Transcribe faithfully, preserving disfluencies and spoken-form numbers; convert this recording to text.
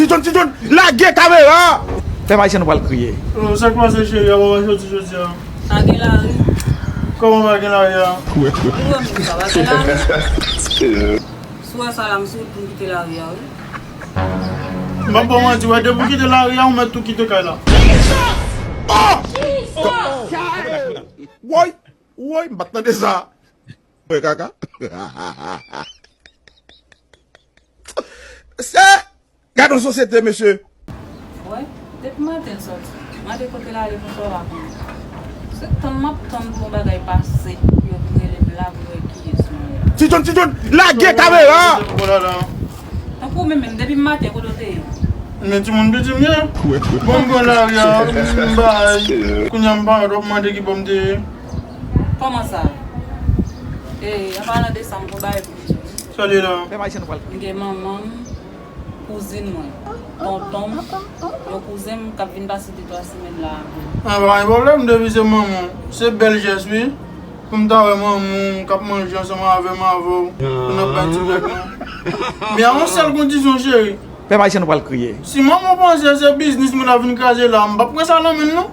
Ti John, Ti John, lage kamera! Pèp ayisyen, nou pral kriye. Oh, sa k pase, cheri a? Ou pa soti jodi a? Pa gen lari. Kòman pa gen lari a? Ou wè menm sa, pa gen lari. Si w wè sa la, m sou wout pou m kite lari a, wi. M ap ba w manti, wè, depi w kite lari a, ou mèt tou kite kay la. Woy, woy, m pa t tande sa. Mwen kaka. Se, gade yon sosyete, mesye. Wè, depi maten l sòti, mande kote l ale pou sa w pa konnen. Se tann m ap tann pou yon bagay pase, pou yo vin rele m la pou yo wè kiyès mwen ye. Ti John, Ti John, lage kamera! Tankou w menm menm, depi maten, kote w te ye? Men timoun piti m ye. Bon, m pran lari a, m bay. Kounye a m parèt, w ap mande ki bò m te ye. Kòman sa? E, an palan de sa, m gon bagay pou m di w. Sa li la? Pèp ayisyen, nou pral. M gen manman m, kouzin mwen, tonton m, yon kouzen m k ap vin pase de twa semèn la avè m. Ah, pa gen pwoblèm, depi se manman w. Se bèl jès, wi. Pou m ta wè manman w k ap manje ansanm avè m avè w, pou n ap bay ti bèk nou. Men a yon sèl kondisyon, cheri. Pèp ayisyen, nou pral kriye. Si manman w panse se biznis mwen ap vin kraze la, m p ap pran sa nan men l, non.